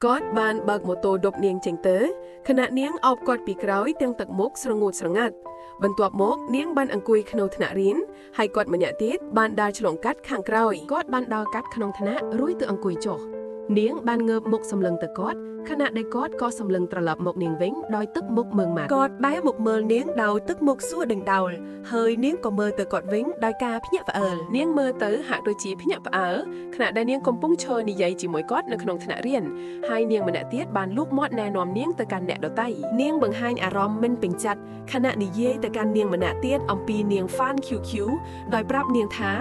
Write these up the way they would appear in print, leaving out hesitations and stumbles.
គាត់បានបើកម៉ូតូឌុបនាងចេញទៅខណៈនាងអោបគាត់ពីក្រោយទាំងទឹកមុខស្រងូតស្រងាត់បន្ទាប់មកនាងបានអង្គុយក្នុងថ្នាក់រៀនហើយគាត់ម្នាក់ទៀតបានដើរឆ្លងកាត់ខាងក្រោយគាត់បានដើរកាត់ក្នុងថ្នាក់រួចទៅអង្គុយចុះនាងបានងើបមុខសម្លឹងទៅគាត់ខណៈដែលគាត់ក៏សម្លឹងត្រឡប់មកនាងវិញដោយទឹកមុខមឺងម៉ាត់ គាត់បែរមុខមើលនាងដោយទឹកមុខសួរដេញដោលហើយនាងក៏មើលទៅគាត់វិញដោយការភ្ញាក់ផ្អើល នាងមើលទៅហាក់ដូចជាភ្ញាក់ផ្អើលខណៈដែលនាងកំពុងឈរនិយាយជាមួយគាត់នៅក្នុងថ្នាក់រៀនហើយនាងម្នាក់ទៀតបានលូកមាត់ណែនាំនាងទៅកាន់អ្នកដទៃ នាងបង្ហាញអារម្មណ៍មិនពេញចិត្តខណៈនិយាយទៅកាន់នាងម្នាក់ទៀតអំពីនាង Fan QQ ដោយប្រាប់នាងថា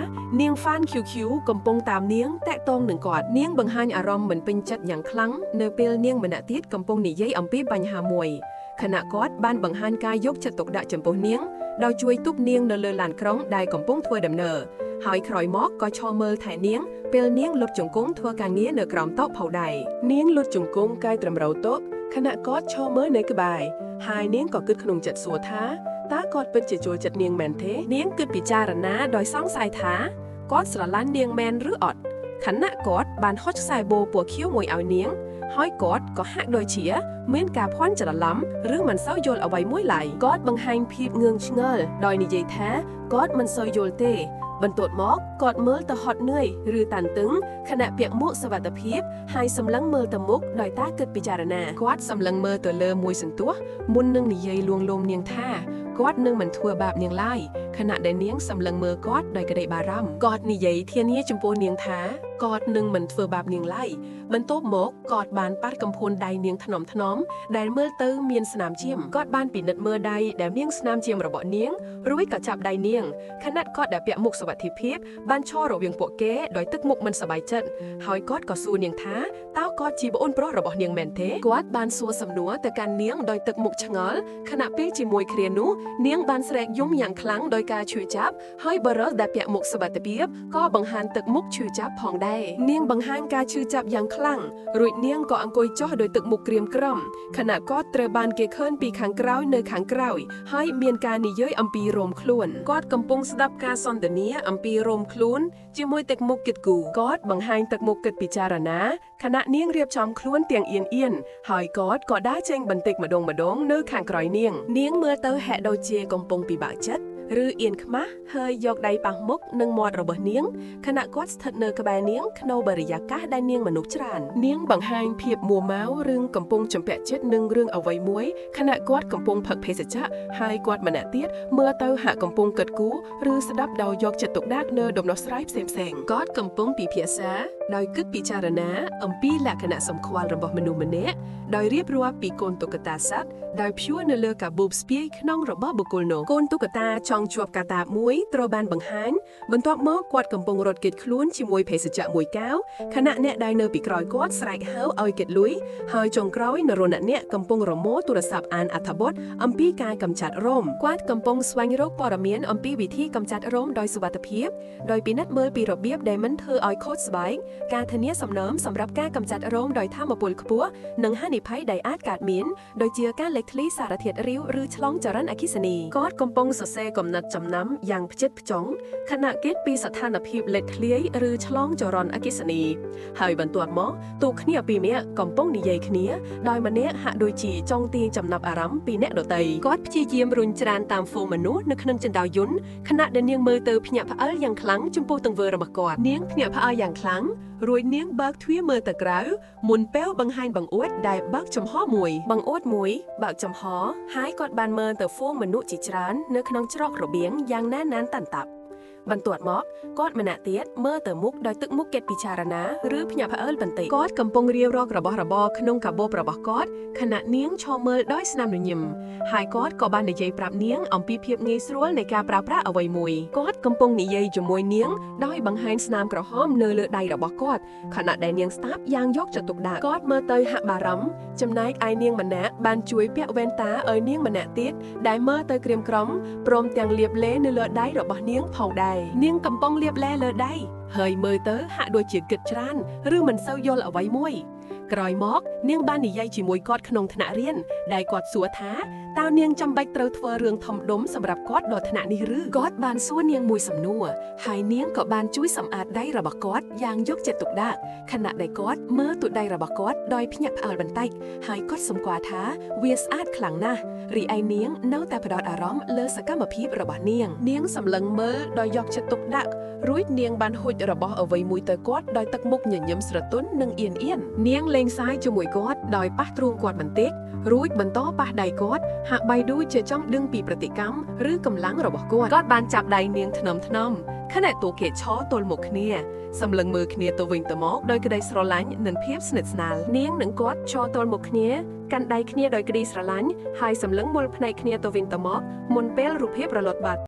នាង Fan QQ កំពុងតាមនាងតាក់ទងនឹងគាត់នាងបង្ហាញអារម្មណ៍មិនពេញចិត្តយ៉ាងខ្លាំងនៅពេលនាងម្នាក់ទៀតកំពុងនិយាយអំពីបញ្ហាមួយខណៈគាត់បានបង្ហាញការយកចិត្តទុកដាក់ចំពោះនាងដោយជួយទប់នាងនៅលើឡានក្រុងដែលកំពុងធ្វើដំណើរហើយក្រោយមកក៏ឈរមើលថែនាងពេលនាងលុបជង្គង់ធ្វើការងារនៅក្រោមតុផងដែរ នាងលុតជង្គង់កាយត្រឹមរោតុខណៈគាត់ឈរមើលនៅក្បែរហើយនាងក៏គិតក្នុងចិត្តសួរថាតើគាត់ពិតជាចូលចិត្តនាងមែនទេនាងគិតពិចារណាដោយសង្ស័យថាគាត់ស្រឡាញ់នាងមែនឬអត់ខណៈគាត់បានហុចខ្សែបូពណ៌ខៀវមួយឲ្យនាងហើយគាត់ក៏ហាក់ដូចជាមានការភ័ន្តច្រឡំឬមិនសូវយល់អ្វីមួយឡើយគាត់បង្ហាញភាពងឿងឆ្ងល់ដោយនិយាយថាគាត់មិនសូវយល់ទេ បន្ទាប់មកគាត់មើលទៅហត់នឿយឬតានតឹងខណៈពាក់មួកសុវត្ថិភាពហើយសម្លឹងមើលទៅមុខដោយតាគិតពិចារណាគាត់សម្លឹងមើលទៅលើមួយសន្ទុះមុននឹងនិយាយលួងលោមនាងថាគាត់នឹងមិនធ្វើបាបនាងឡើយខណៈដែលនាងសម្លឹងមើលគាត់ដោយក្តីបារម្ភគាត់និយាយធានាចំពោះនាងថាគាត់នឹងមិនធ្វើបាបនាងឡើយបន្ទាប់មកគាត់បានប៉ាត់កំភួនដៃនាងថ្នមថ្នមដែលមើលទៅមានស្នាមឈាមគាត់បានពិនិត្យមើលដៃដែលមានស្នាមឈាមរបស់នាងរួចក៏ចាប់ដៃនាងខណៈគាត់ដែលពាក់មុខសុវត្ថិភាពបានឈររវាងពួកគេដោយទឹកមុខមិនសប្បាយចិត្តហើយគាត់ក៏សួរនាងថាតើគាត់ជាប្អូនប្រុសរបស់នាងមែនទេគាត់បានសួរសំណួរទៅកាន់នាងដោយទឹកមុខឆ្ងល់ខណៈពេលជាមួយគ្នានោះនាងបានស្រែកយំយ៉ាងខ្លាំងដោយការឈឺចាប់ហើយបរិសដែលពាក់មុខសុវត្ថិភាពក៏បង្ហាញទឹកមុខឈឺចាប់ផងដែរនាងបង្ហាញការឈឺចាប់យ៉ាងខ្លាំងរួចនាងក៏អង្គុយចុះដោយទឹកមុខក្រៀមក្រំខណៈគាត់ត្រូវបានគេឃើញពីខាងក្រោយនៅខាងក្រោយហើយមានការនិយាយអំពីរោមខ្លួនគាត់កំពុងស្ដាប់ការសន្ទនាអំពីរោមខ្លួនជាមួយទឹកមុខគិតគូរគាត់បង្ហាញទឹកមុខគិតពិចារណាខណៈនាងរៀបចំខ្លួនទាំងអៀនអៀនហើយគាត់ក៏ដើរចេញបន្តិចម្ដងម្ដងនៅខាងក្រោយនាងនាងមើលទៅហាក់ដូចជាកំពុងពិបាកចិត្តឬអៀនខ្មាស់ហើយយកដៃប៉ះមុខនិងមាត់របស់នាងខណៈគាត់ស្ថិតនៅក្បែរនាងក្នុងបរិយាកាសដែលនាងមនុស្សច្រើននាងបង្ហាញភាពមួម៉ៅរឿងកំពុងចម្ពាក់ចិត្តនឹងរឿងអ្វីមួយខណៈគាត់កំពុងផឹកភេសជ្ជៈហើយគាត់ម្នាក់ទៀតមើលទៅហាក់កំពុងគិតគូរឬស្ដាប់ដោយយកចិត្តទុកដាក់នៅដំណោះស្រាយផ្សេងៗគាត់កំពុងពិភាក្សាដោយគិតពិចារណាអំពីលក្ខណៈសម្គាល់របស់មនុស្សម្នាក់ដោយរៀបរាប់ពីកូនតុក្កតាសត្វដោយព្យួរនៅលើកាបូបស្ពាយក្នុងរបស់បុគ្គលនោះកូនតុក្កតាចង់ជាប់កាតាបមួយត្រូវបានបង្ហាញបន្ទាប់មកគាត់កំពុងរត់គេចខ្លួនជាមួយភេសជ្ជៈមួយកែវខណៈអ្នកដែលនៅពីក្រោយគាត់ស្រែកហៅឲ្យគេលុយហើយចុងក្រោយនរណាអ្នកកំពុងរមូរទូរស័ព្ទអានអត្ថបទអំពីការកម្ចាត់រោមគាត់កំពុងស្វែងរកព័ត៌មានអំពីវិធីកម្ចាត់រោមដោយសុវត្ថិភាពដោយពិនិត្យមើលពីរបៀបដែលមិនធ្វើឲ្យខូចស្បែកការធានាសំណើមសម្រាប់ការកម្ចាត់រោមដោយធម៌ពលខ្ពស់និងហានិភ័យដែលអាចកើតមានដូចជាការលេចធ្លីសារធាតុរាវឬឆ្លងចរន្តអគ្គិសនីគាត់កំពុងសរសេរកំណត់ចំណាំយ៉ាងផ្ចិតផ្ចង់ខណៈគិតពីស្ថានភាពលេចធ្លាយឬឆ្លងចរន្តអគ្គិសនីហើយបន្ទាប់មកទូគ្នាពីរនាក់កំពុងនិយាយគ្នាដោយម្នាក់ហាក់ដូចជាចង់ទាញចំណាប់អារម្មណ៍ពីអ្នកដទៃគាត់ព្យាយាមរុញច្រានតាមហ្វូងមនុស្សនៅក្នុងចិន្តាយន្តខណៈដែលនាងមើលទៅភ្ញាក់ផ្អើលយ៉ាងខ្លាំងចំពោះទង្វើរបស់គាត់នាងភ្ញាក់ផ្អើលយ៉ាងខ្លាំងរួចនាងបើកទ្វារមើលទៅក្រៅមុនពេលបង្ហាញបង្អួចដែលបើកចំហមួយបង្អួចមួយបើកចំហហើយគាត់បានមើលទៅហ្វូងមនុស្សជាច្រើននៅក្នុងច្រករបៀងយ៉ាងណាណានតាន់តាប់បន្ទាប់មកគាត់ម្នាក់ទៀតមើលទៅមុខដោយទឹកមុខគិតពិចារណាឬភ្ញាក់ផ្អើលបន្តិចគាត់កំពុងរាវរករបស់របរក្នុងកាបូបរបស់គាត់ខណៈនាងឈរមើលដោយស្នាមញញឹមហើយគាត់ក៏បាននិយាយប្រាប់នាងអំពីភាពងាយស្រួលនៃការប្រើប្រាស់អ្វីមួយគាត់កំពុងនិយាយជាមួយនាងដោយបង្ហាញស្នាមក្រហមនៅលើដៃរបស់គាត់ខណៈដែលនាងស្ដាប់យ៉ាងយកចិត្តទុកដាក់គាត់មើលទៅហាក់បារម្ភចំណែកឯនាងម្នាក់បានជួយពាក់វ៉ែនតាឲ្យនាងម្នាក់ទៀតដែលមើលទៅក្រៀមក្រំព្រមទាំងលាបឡេនៅលើដៃរបស់នាងផងដែរនាងកំពុងលាបឡេលើដៃហើយមើលទៅហាក់ដូចជាគិតច្រើនឬមិនសូវយល់អ្វីមួយក្រោយមកនាងបាននិយាយជាមួយគាត់ក្នុងថ្នាក់រៀនដែលគាត់សួរថា តើនាងចាំបាច់ត្រូវធ្វើរឿងធំដុំសម្រាប់គាត់ដល់ថ្នាក់នេះឬគាត់បានសួរនាងមួយសំណួរហើយនាងក៏បានជួយសម្អាតដៃរបស់គាត់យ៉ាងយកចិត្តទុកដាក់ខណៈដែលគាត់មើលទូដៃរបស់គាត់ដោយភ្ញាក់ផ្អើលបន្តិចហើយគាត់សម្គាល់ថាវាស្អាតខ្លាំងណាស់រីឯនាងនៅតែផ្ដោតអារម្មណ៍លើសកម្មភាពរបស់នាង នាងសម្លឹងមើលដោយយកចិត្តទុកដាក់រួចនាងបានហុចរបស់អ្វីមួយទៅគាត់ដោយទឹកមុខញញឹមស្រទន់និងអៀនអៀន នាងលេងសើចជាមួយគាត់ដោយប៉ះទ្រូងគាត់បន្តិចរួចបន្តប៉ះដៃគាត់ហាក់បីដូចជាចង់ដឹងពីប្រតិកម្មឬកម្លាំងរបស់គាត់ គាត់បានចាប់ដៃនាងថ្នមថ្នមខណៈពួកគេឈរទល់មុខគ្នាសម្លឹងមើលគ្នាទៅវិញទៅមកដោយក្តីស្រឡាញ់និងភាពស្និទ្ធស្នាលនាងនិងគាត់ឈរទល់មុខគ្នាកាន់ដៃគ្នាដោយក្តីស្រឡាញ់ហើយសម្លឹងមើលភ្នែកគ្នាទៅវិញទៅមកមុនពេលរូបភាពរលត់បាត់។